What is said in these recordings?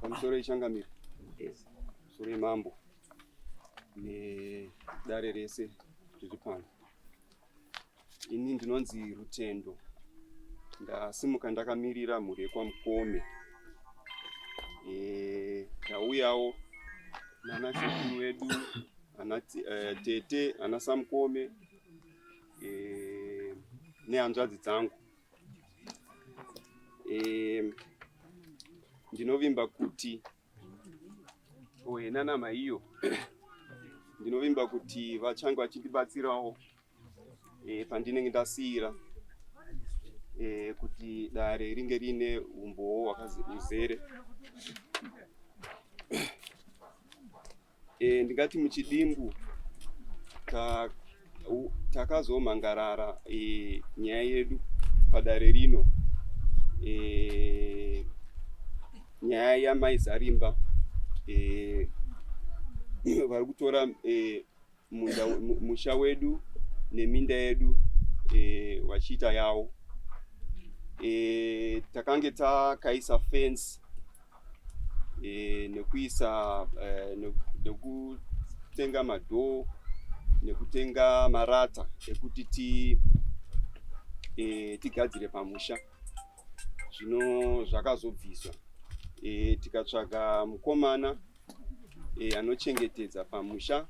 Pamusoro ichangamire. Yes. Pamusoro yemambo nedare rese riri pano. Ini ndinonzi Rutendo. Ndasimuka ndakamirira mhuri yekwaMukome. Eh, tauyawo nana sekuru vedu ana eh, tete ana samukome eh, nehanzvadzi dzangu. Eh, ndinovimba kuti oye nana maiyo ndinovimba kuti vachange vachindibatsirawo e, pandinenge ndasiira e, kuti dare ringe riine umbowo hwakazere e, ndingati muchidimbu takazomhangarara e, nyaya yedu padare rino e, nyaya yamai Zarimba e, vari kutora e, munda, musha wedu neminda yedu e, vachiita yawo e, takange takaisa fence e, nekuisa e, nekutenga madhoo nekutenga marata ekuti ti e, tigadzire pamusha zvino zvakazobviswa e, tikatsvaga mukomana e, anochengetedza pamusha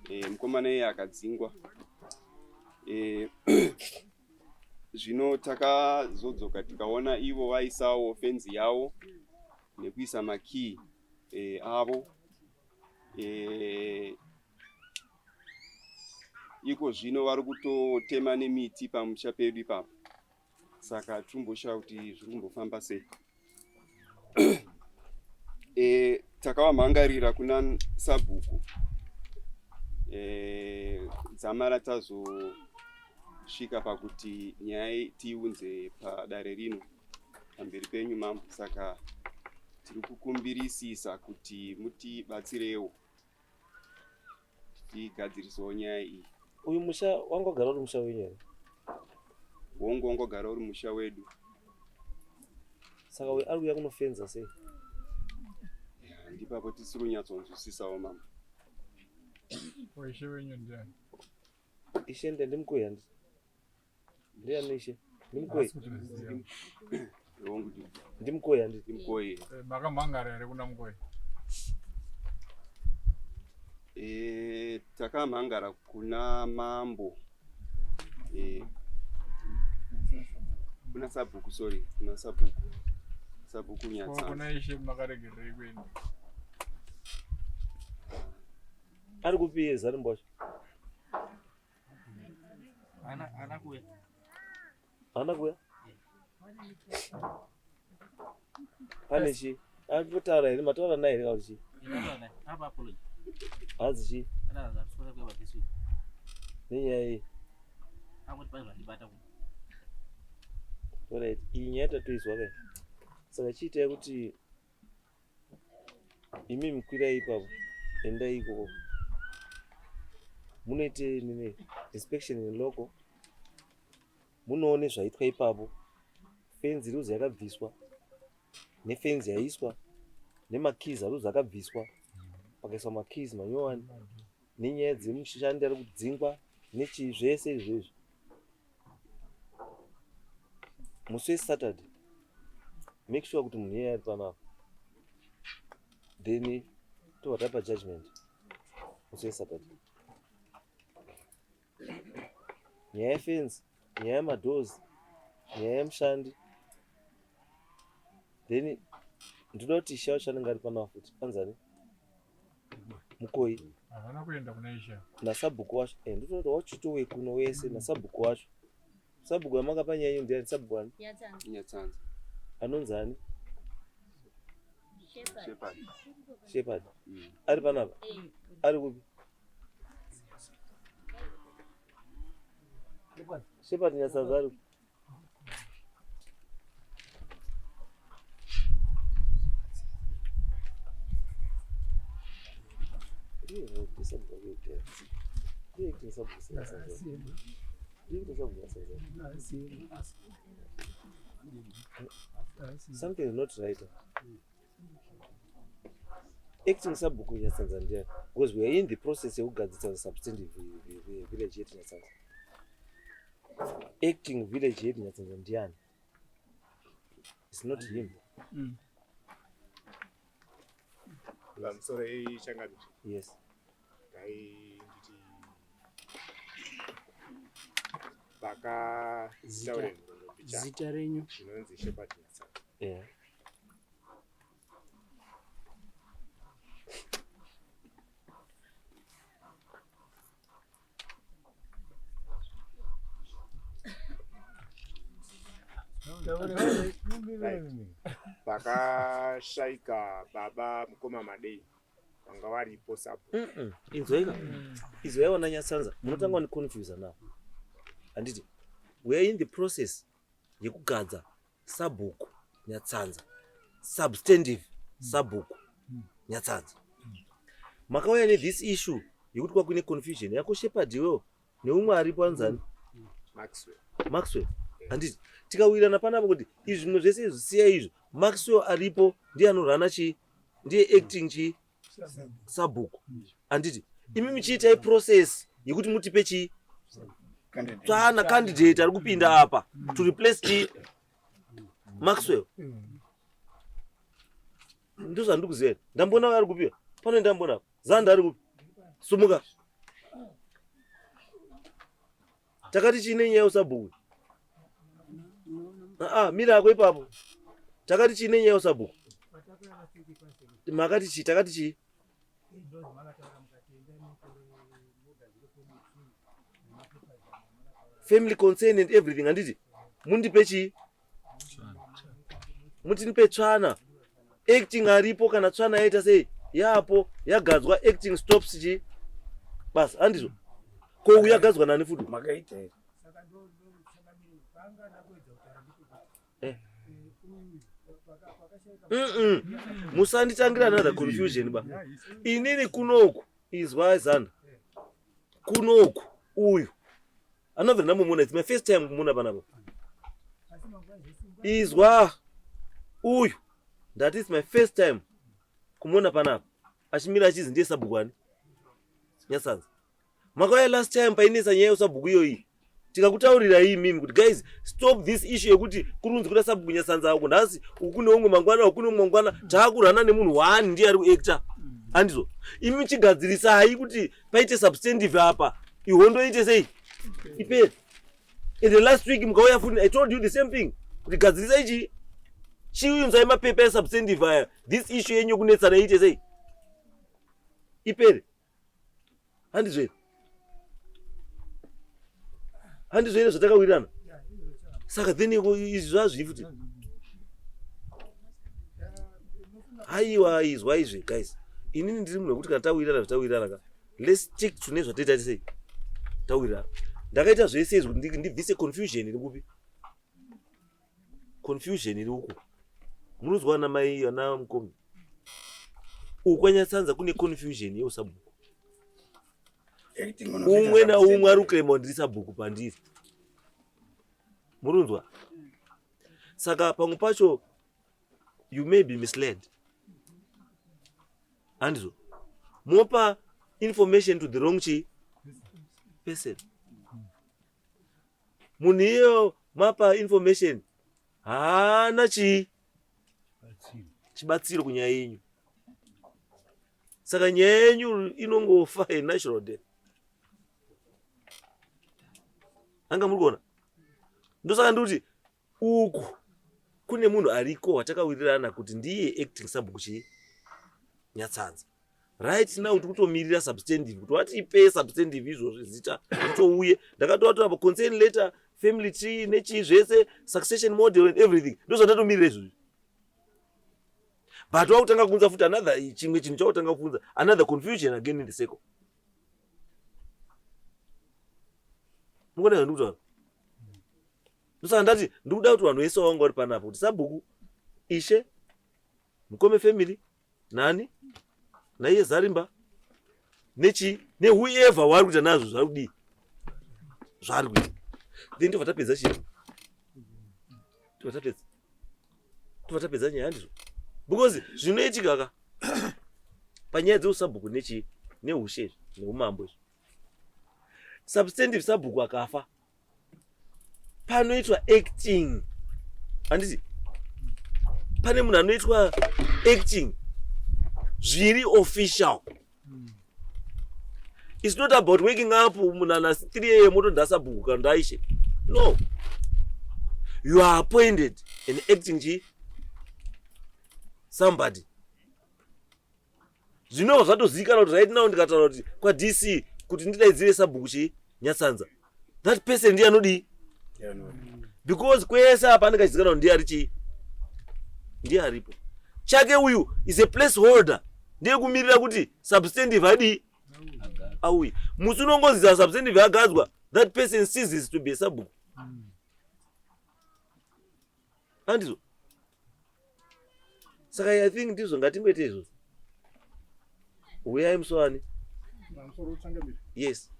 e, mukomana iye akadzingwa e, zvino takazodzoka tikaona ivo vaisawo fenzi yavo nekuisa makii e, avo e, iko zvino vari kutotema nemiti pamusha pedu ipapo saka tirimboshaya kuti zviri kumbofamba sei e, takavamhangarira kuna sabhuku e, dzamara tazosvika pakuti nyaya tiiunze padare rino pamberi penyu mambo saka tiri kukumbirisisa kuti mutibatsirewo tigadzirisewo nyaya iyi. Uyu musha wanga wagara uri musha wenyu here? Hongu, wanga wagara uri musha wedu. Saka uyu ari kuuya kunofenza sei? Ndipapo tisiri kunyatsonzwisisawo mama. Ishe wenyu ndiani? Ishe ndiani? Ndimukoi handiti? Ndiani ishe? Ndimukoi. Ndimukoi handiti? Ndimukoi. Eh, makamhangara here kuna mukoi? Eh, takamhangara kuna mambo. Eh, kuna sabhuku sorry, kuna sabhuku. Sabhuku Nyatsanza. Kuna ishe makaregererei kuenda? Ari kupi iye Zarimbo wacho? Ana kuya. Ana kuya? Pane chi? Ari kutaura here? Mataura naye here kana kuti chi? Hanzi chi? Nenyaya iyi. Alright, iyi nyaya tatoizwa kai. Saka chiitai kuti Imi kwirai ipapo, endai ikoko munoite nini inspection in loco, munoone zvaitwa ipapo. Fenzi ruzi yakabviswa nefenzi yaiswa nemakeys aruzi akabviswa pakaiswa makeys manyowani nenyaya dzemushandi ari kudzingwa nechii zvese izvo izvi musi wesaturday make sure kuti munhu iyeye ari panapa then tobva tapa judgment musi wesaturday nyaya yefenzi nyaya yemadoors nyaya yemushandi then ndinoda kuti ishe wacho anenge ari panapa futi anzani mukoi havana kuenda kuna ishe nasabhuku wacho eh, ndinoda kuti wachitowe kuno wese nasabhuku wacho sabhuku yamakapa nyaya yenyu ndiani sabhuku ani Nyatsanza. anonzi ani Shepherd. Shepherd ari panapa ari kupi Shepherd Nyatsanza ari kupi Something is not right. Acting sabhuku Nyatsanza ndiani? Because we are in the process yekugadzirisa substantive village head Nyatsanza. Acting village head Nyatsanza ndiani? It's not him. Pamusoro ichangamire. Yes. Dai nditi vakataura zita renyu zvinonzi Shepherd Nyatsanza. Yeah. Pakashaika baba mukoma Madei vanga varipo sapo. Inzwaika. Izwai wana Nyatsanza, munotanga mm. confuser now. Handiti we are in the process yekugadza sabhuku Nyatsanza. Substantive sabhuku Nyatsanza. Makauya ne this issue yekuti kwakuine confusion yako Shepherd iwewo neumwe aripo anzani Maxwell. Maxwell handiti tikawirirana panapa kuti izvi zvimwe zvese izvi siya izvo Maxwell aripo ndiye anorana chii ndiye acting chii sabhuku handiti imi muchiitai process yekuti mutipe chii tsvana candidate ari kupinda apa to replace chii Maxwell ndozvandiri kuziva ndambona ari kupiwa pano ndambona zanda ari kupi sumuka takati chii nenyaya usabhuku aa mira ako ipapo takati chii nenyaya usabhuku makati chii takati chii family concern and everything handiti mundipe chii mutinipe tsvana acting aripo kana tsvana yaita sei yapo yagadzwa acting stops chi basa handizvo ko uyu yagadzwa nani futi makaita here eh. Musanditangira another confusion ba inini kunoku izwai zana kunoku uyu anobva ndamumuna it's my first time kumuna panapa izwa uyu ndati it's my first time kumuna panapa achimira achizi ndiye sabhuku ani Nyasanza makauya last time painetsa nyaya yeusabhuku iyoyi tikakutaurirai imimi kuti guys stop this issue yekuti kurunzi kuda sabhuku Nyasanza uku nhasi uku neumwe mangwana uku neumwe mangwana taakurana nemunhu one ndiye ari kuacta handizvo imi chigadzirisai kuti paite substantive apa ihondo iite sei ipere and the last week mukauya futi i told you the same thing kuti gadzirisai chii chiunzai mapepa esubstantive aya this issue yenyu yokunetsana iite sei ipere handizvo here handizvo here zvatakawirirana saka then izvi zvazvii futi haiwa izwa izvi guys inini ndiri munhu wekuti kana tawirirana zvatawirirana ka let's stick to nezvatoita sei tawirirana ndakaita zvese izvi kuti ndibvise confusion iri kupi confusion iri uku munozwa ana mai ana mukomi uku kwanyatsanza kune confusion yeusabhuku umwe naumwe ari kuclaima ndiri sabhuku pandiri murunzwa saka pamwe pacho you may be misled handizvo mopa information to the wrong chi person munhu iyeyo mapa information haana chii chibatsiro kunyaya yenyu saka nyaya yenyu inongofa a natural death anga muri kuona ndosaka ndikuti uku kune munhu ariko watakawirirana kuti ndiye acting sabhuku chii Nyatsanza right now tiri kutomirira substantive kuti watipe substantive izvozvi zita ritouye ndakatovatora pa concern letter family tree nechii zvese succession model and everything ndozvatatomirira izvozvi but wakutanga kuunza futi another chimwe chinhu chakutanga kuunza another confusion again in the circle mukuona zvandikutaura ndosaka ndati ndikuda kuti vanhu vese vavanga vari panapa kuti sabhuku ishe mukome family nani naiye zarimba nechi newhoever waari kuita nazvo zvaari kudii zvaari kuita then tobva tapedza chii tobva tapedza tobva tapedza nyaya handizvo because zvinoitika ka Panyaya dzeusabhuku nechii neushe izvi neumambo izvi. Substantive sabhuku akafa panoitwa acting, handiti? Pane munhu anoitwa acting zviri official. It's not about waking up munhu ana 3 am otonzi asabhuku kana ndaishe. No, you are appointed an acting chi somebody. Zvinova zvatozivikanwa kuti right now ndikataura kuti kwaDC kuti ndidaidzire sabhuku chii Nyatsanza, that person ndiye anodii, because kwese apa anenge achizikanwa kuti ndiye ari chii, ndiye aripo. Chake uyu is a place holder, ndiye kumirira kuti substantive adii auye. Musi unongonzi substantive agadzwa, that person ceases to be a sabhuku. Handizvo? Saka I think ndizvo, ngatingoite izvozvo. Uyai musowani. Pamusoro, changamire. Yes.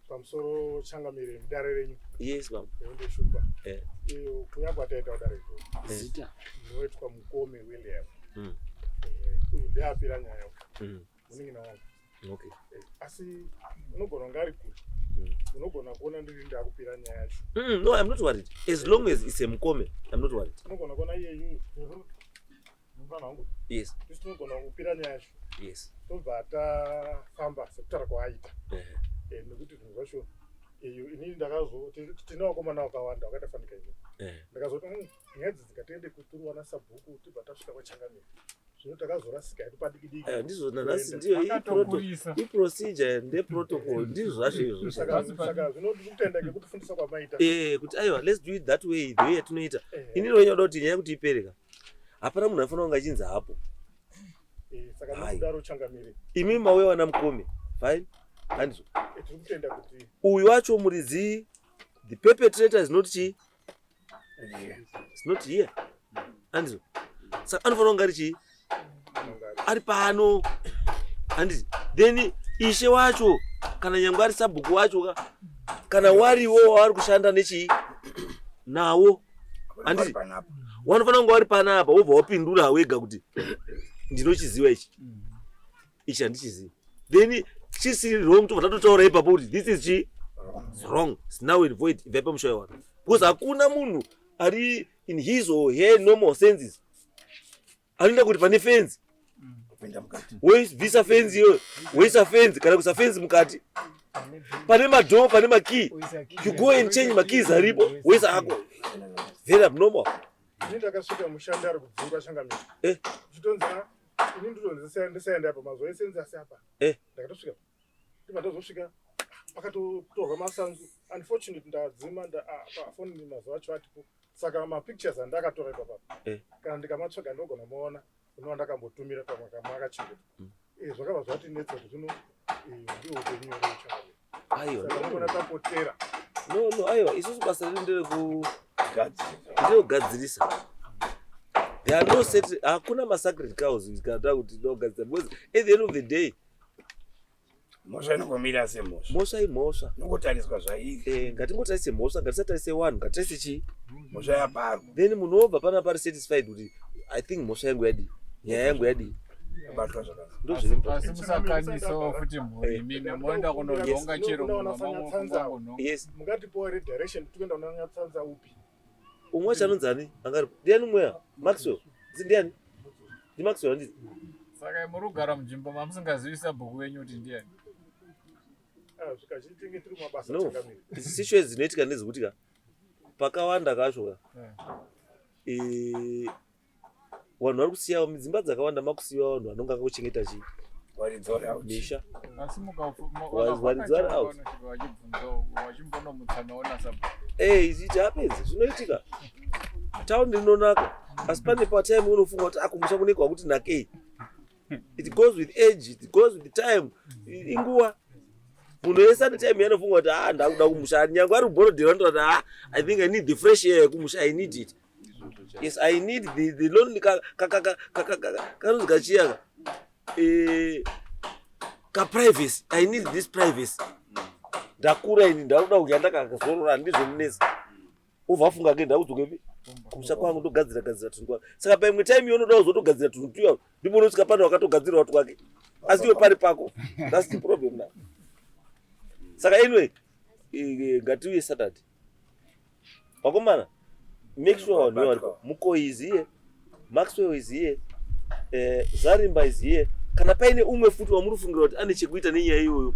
Pamusoro, changamire, mudare renyu. Yes, baba. Eunde Shumba. Eh. Iyo kunyangwe ataita kudare izvo. Zita. Ndinoitwa Mukome William. Uyu ndeapira nyaya. Munin'ina wangu. Asi unogona kunge ari kure. Unogona kuona ndiri ndakupira nyaya yacho. No, I'm not worried. As long as it's a Mukome, I'm not worried. Unogona kuona iyeyu mufana wangu. Isu tinogona kupira nyaya yacho. Tobva tafamba sekutaura kwaaita. Nekuti zvinhu zvacho iyo inini ndakazo tine vakomana vakawanda vakaita fanika ini. Ndakazoti nyaya idzi dzikatiende kuturwa nasabhuku tibva tasvika kwachangamire. Zvino takazorasika hedu padiki diki. Ndizvo nanhasi ndiyo iprocedure ndeprotocol, ndizvo zvacho izvo. Saka zvino ndikutenda ngekutifundisa kwamaita. Kuti aiwa, let's do it that way, the way yatinoita. Inini wenyada kuti nyaya yekuti ipereka, hapana munhu anofanira kunge achinzi hapo. Saka Hai. nokudaro, changamire. Imi mauya wana Mukome, fine, handizvo? Tiri kutenda kuti Uyu wacho muridzi, the perpetrator, is not chi is not here, handizvo? Saka anofanira kunge ari chii, ari pano, handiti? Then ishe wacho, kana nyangwe ari sabhuku wacho ka, kana wariwo waari kushanda nechii nawo, handiti? Wanofanira kunge wari panapa, wobva wapindura wega kuti ndinochiziva ichi, ichi handichizivi. Then chisiri wrong, tobva tatotaura ipapo kuti this is chi it's wrong, it's now in void, ibva pamusha wako, because hakuna munhu ari in his or her normal senses anoita kuti pane fenzi woibvisa fenzi iyoyo, woisa fenzi kana kuisa fenzi mukati, pane madoor, pane makey, you go and change makeys aripo, woisa ako. Very abnormal. Ini ndakasvika mushandi ari kudzingwa, changamire. Chitonzi ini nditonzi ndisaenda apa mazuva ese nzi asi apa. Ndakatosvika, ndibva ndazosvika pakatotorwa masanzu. Unfortunately ndadzima pafoni mazuva acho atipo, saka mapictures andakatora ipapapa kana ndikamatsvaga ndogona maona unova ndakambotumira pamwe kamwe akachengeta. Zvakabva zvatinetsa kuti zvino ndiwo upenyu here, changamire? Aiwa. Saka unogona tapotera. No, aiwa, isusu basa redu nderekugadzirisa. There are no set, hakuna masacred cows kana takuti tinogadzirisa, because at the end of the day Mhosva inongomira semhosva. Mhosva imhosva. Inongotariswa zvairi. Ngatingotarise mhosva, ngatisatarise vanhu, ngatarise chii? Mhosva yaparwa. Then munhu wobva pana pari satisfied kuti I think mhosva yangu yadii, nyaya yangu yadii. Yabatwa zvakanaka. Ndozviri. Asi musakanisawo futi mhuri imimi, moenda kunonhonga chero munhu wamangonhonga. Mungatipowo here direction tikuenda kuna Nyatsanza upi? Umwe wacho anonzi ani angaripo ndiani? Mweya Maxwell, ndiani? NdiMaxwell, handiti? Saka muri kugara munzvimbo mamusingazivi sabhuku wenyu kuti ndiani? Ah, zvikazhinji tinge tiri mumabasa, No. changamire. Situation dzinoitika ndedzekuti ka pakawanda kacho ka vanhu vari kusiya dzimba dzakawanda, makusiyiwa vanhu vanonga vakuchengeta chii? Waridzora out. Misha. Asi Waridzora out. vanosvika vachibvunzawo, vachimbonomutsanawo nasabhuku. It happens, zvinoitika. Taundi rinonaka, asi pane patime unofunga kuti akumusha kunenge kwakuti nakei. It goes with age, it goes with time, inguva. Munhu wese ane time yanofunga kuti ah, ndakuda kumusha. Nyange ari kuBorrowdale, anotaura kuti ah, I think I need the fresh air yekumusha, I need it. Yes, I need the lonely kanonzi kachiya ka kaprivacy. I need this privacy. Ndakura ini, ndakuda kudya ndakazorora, handizvomunetsa. Ubva afunga ke ndakudzokepi. Kumusha kwangu ndogadzira gadzira tunhu twake. Saka paimwe time yonoda kuzotogadzira tunhu tuya, ndipo unosvika pane wakatogadzirawo twake, asi iwe pari pako. That's the problem now. Saka anyway, ngatiuye Saturday, vakomana. Make sure vanhu variko. Mukoi is here, Maxwell is here, Zarimba is here. Kana paine umwe futi wamuri kufungira kuti ane chekuita nenyaya iyoyo,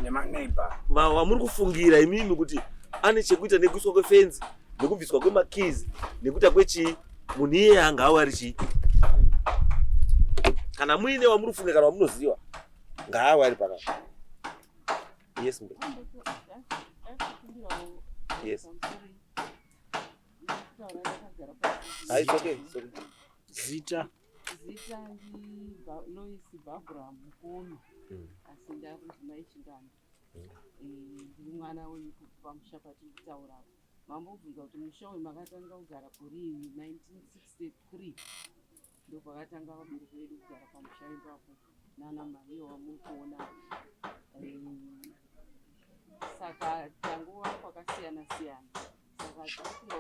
nemaneighbor, wamuri kufungira imimi kuti ane chekuita nekuiswa kwefenzi, nekubviswa kwemakeys, nekuita kwechii, munhu iyeye anga awe ari chii. Kana muine wamuri kufunga kana wamunoziva, ngaawe ari panapa. Yes, mbe. Yes. Ah, it's okay, it's okay. Zita? Zita ndi Lois Barbara Mukono, asi ndakunzi Mai Chingano. Ndiri mwana wenyu pamusha patiri kutaura. Mambobvunza kuti musha uyu makatanga kugara kurini. 1963 ndopakatanga vabereki vedu kugara pamusha ipapo nana Mariya wamuri kuona. Saka tangova kwakasiyana siyana, saka tinofunga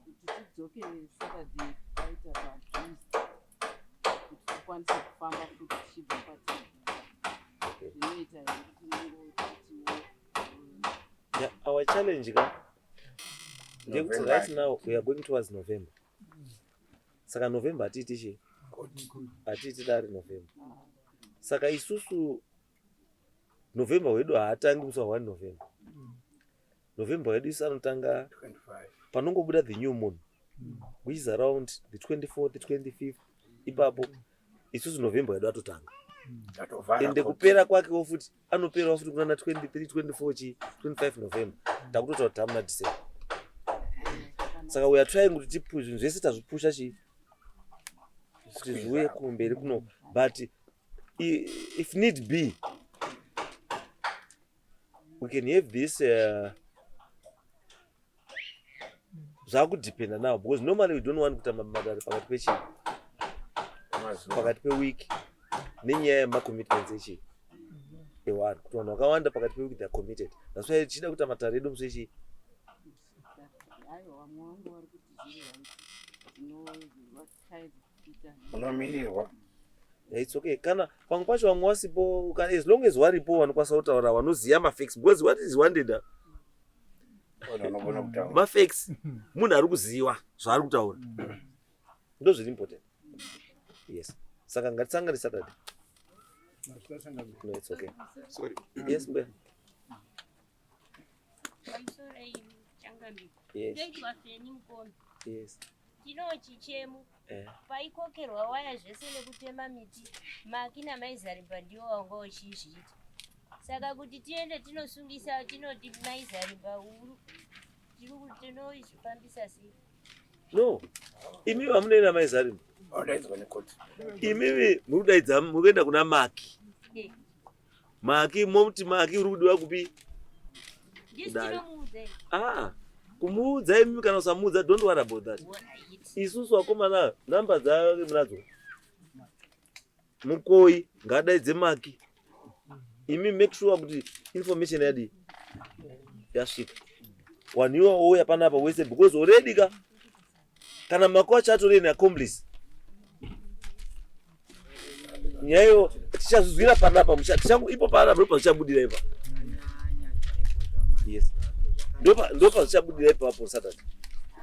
kuti tidzoke Saturday paita padhuze kuti tikwanise kufamba futi tichibva patiri. Zvinoita here kuti mungotiwo? Yeah, our challenge ka ndeyekuti November. right now we are going towards November. Saka November hatiiti chii? Hatiiti dare November. Saka isusu November wedu haatangi musi wa1 November. November wedu isu anotanga 25. Panongobuda the new moon, which is around the 24th, 25th ipapo. Isusu November wedu atotanga. Tatovhara Ende court. Kupera kwakewo futi anoperawo futi kunana 23, 24, chi 25 November. Takutotaura kuti tamuna December. Saka we are trying kuti zvinhu zvese tazvipusha chii kuti zviuye kumberi kuno, but if need be we can have this, zvakudependa now, because normally we don't want kuita madare pakati pechii, Mazuva. Pakati peweek, nenyaya yemacommitments echii evanhu, kuti vanhu vakawanda pakati peweek they are committed. That's why tichida kuita matare edu musi wechii. Aiwa, vamwe vangu vari kuti zviri right, tinovachaidza kuita. Unomirirwa. Yeah, it's okay. Kana pamwe pacho vamwe vasipo, as long as varipo vanokwanisa kutaura, vanoziva mafacts, because what is wanted, Vanhu vanogona kutaura. mafacts, munhu ari kuziva zvaari kutaura, ndo zviri important. Yes, saka ngatisangane Saturday. No, it's okay. Sorry. Yes, mbuya. Pamusoro changamire. Yes. Ndoitwa Feni Mukono. Yes. Tino chichemo. Paikokerwa waya zvese nekutema miti, Maki naMaizarimba ndiwo wanga uchizviita. Saka kuti tiende tinosungisa, tinoti Maizarimba uru tiri kuti tinozvifambisa sei? No, imimi vamunoenda Maizarimba, Odaidzwa nekoti. Imimi muri kudaidza, muri kuenda kuna Maki. Maki momuti, "Maki, uri kudiwa kupi?" Ndisu Kudai. tinomuudza. Ah, kumuudza imimi kana usamuudza, don't worry about that. Alright. Isusu vakomana, namba dzake munadzo. Mukoi ngaadaidze Maki. Imi make sure kuti information yadii yasvika, wanhu iwawo ouya panapa wese, because already ka kana Mako acho atori neaccomplice. Nyaya tichazvizwira panapa ipo panapa ndopa zvichabudira ipa. Yes, ndopa zvichabudira ipapo Saturday.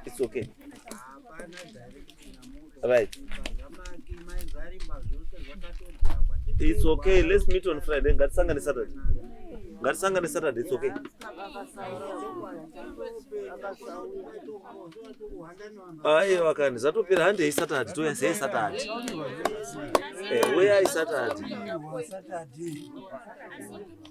It's okay, right? It's okay. Let's meet on Friday. Ngatisangane Saturday, ngatisangane Saturday. It's okay. Aiwa kani, zvatopera. Handei Saturday, toya sei Saturday. Uyai Saturday. Asi